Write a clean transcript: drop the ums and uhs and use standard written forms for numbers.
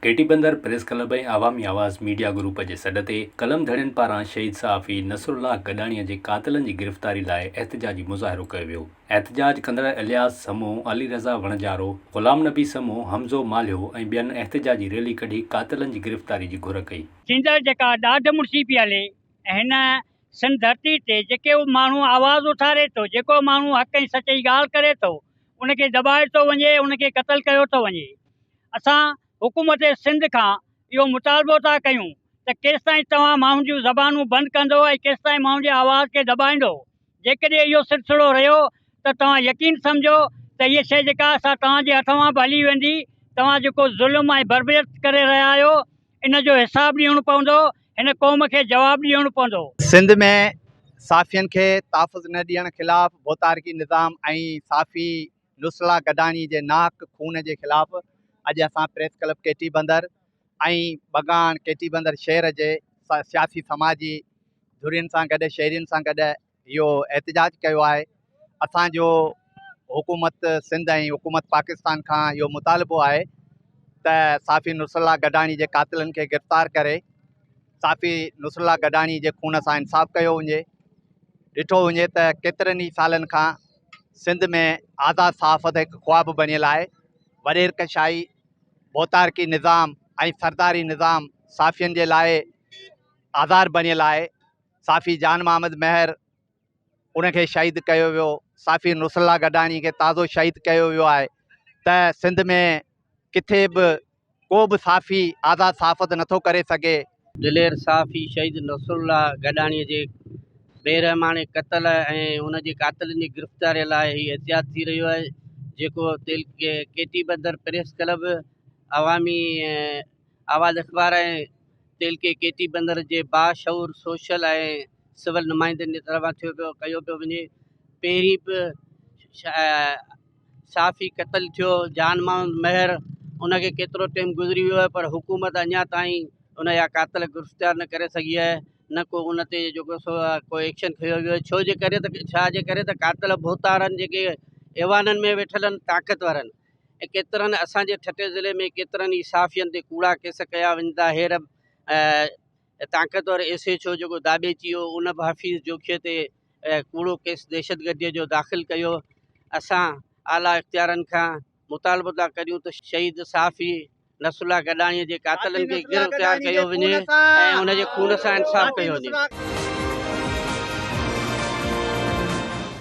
Keti Bandar press club ۽ Awami Awaz media group جي سڏ تي قلم ڌڻين پاران شهيد صحافي نصرالله گڏاڻي جي قاتلن جي گرفتاري لاء احتجاجي مظاهرو ڪيو ويو. احتجاج ڪندڙ الياس سمون، علي رضا وڻجارو، غلام نبي سمون، حمزو مالهيو ۽ ٻين احتجاجي ريلي ڪڍي قاتلن جي گرفتاري جي گهر ڪئي. ٿيندڙ جيڪا ڏاڍ مڙسي پئي هلي ۽ هن سنڌ ڌرتي تي جيڪي به ماڻهو آواز اٿاري ٿو، جيڪو ماڻهو حق ۽ سچ جي ڳالهه ڪري ٿو، ان کي دٻايو ٿو وڃي، ان کي قتل ڪيو ٿو وڃي. اسان حڪومت سنڌ کان اهو مطالبو ٿا ڪيون ته ڪيستائين توهان ماڻهن جون زبانون بند ڪندو ۽ ڪيستائين ماڻهن جي آواز کي دٻائيندو. جيڪڏهن اهو سلسلو رهيو ته توهان يقين سمجهو ته هيء شيء جيڪا سا توهان جي هٿ مان به هلي ويندي. توهان جيڪو ظلم ۽ بربريت ڪري رهيا آهيو، ان جو حساب ڏيڻو پوندو، هن قوم کي جواب ڏيڻو پوندو. سنڌ ۾ صحافين کي تحفظ نه ڏيڻ خلاف ڀوتارڪي نظام ۽ صحافي نصرالله گڏاڻي جي ناحق خون جي خلاف اڄ اسان پريس ڪلب ڪيٽي بندر ۽ ٻگاڻ ڪيٽي بندر شهر جي سياسي سماجي ڌرين سان گڏ شهرين سان گڏ اهو احتجاج ڪيو آهي اسان جو حڪومت سنڌ ۽ حڪومت پاڪستان کان اهو مطالبو آهي ته صحافي نصرالله گڏاڻي جي قاتلن کي گرفتار ڪري صحافي نصرالله گڏاڻي جي خون سان انصاف ڪيو وڃي ڏٺو وڃي ته ڪيترن ئي سالن کان سنڌ ۾ آزاد صحافت هڪ خواب بڻيل آهي وڏيرڪ شاهي ڀوتارڪي نظام ۽ سرداري نظام صحافين جي لاء آزار بڻيل آهي صحافي جان محمد مهر ان کي شهيد ڪيو ويو، صحافي نصرالله گڏاڻي کي تازو شهيد ڪيو ويو آهي ته سنڌ ۾ ڪٿي به ڪو به صحافي آزاد صحافت نٿو ڪري سگهي. دلير صحافي شهيد نصرالله گڏاڻي جي بيرحماڻي قتل ۽ ان جي قاتلن جي گرفتاري لاء هي احتجاج ٿي رهيو آهي جيڪو ڪيٽي بندر پريس ڪلب عوامي آواز اخبار ۽ تعلقي ڪيٽي بندر جي باشعور سوشل ۽ سول نمائندن جي طرفان ٿيو پيو ڪيو پيو وڃي پهرين به صحافي قتل ٿيو جان محمد مهر ان کي ڪيترو ٽيم گذري ويو آهي پر حڪومت اڃا تائين ان جا قاتل گرفتار نه ڪري سگهي آهي نه ڪو ان تي جيڪو سو ڪو ايڪشن کنيو ويو آهي ڇو جي ڪري ته ڇا جي ڪري ته قاتل ڀوتارن جيڪي ايوانن ۾ ويٺل آهن طاقتورن ۽ ڪيترن اسان جي ٺٽي ضلعي ۾ ڪيترن ئي صحافين تي ڪوڙا ڪيس ڪيا وڃن ٿا هير طاقتور ايس ايڇ او جيڪو داٻيچي هو ان به حفيظ جوکيي تي ڪوڙو ڪيس دهشتگردي جو داخل ڪيو اسان اعليٰ اختيارن کان مطالبو ٿا ڪريون ته شهيد صحافي نصرالله گڏاڻي جي قاتلن کي گرفتار ڪيو وڃي ۽ ان جي خون سان انصاف ڪيو وڃي.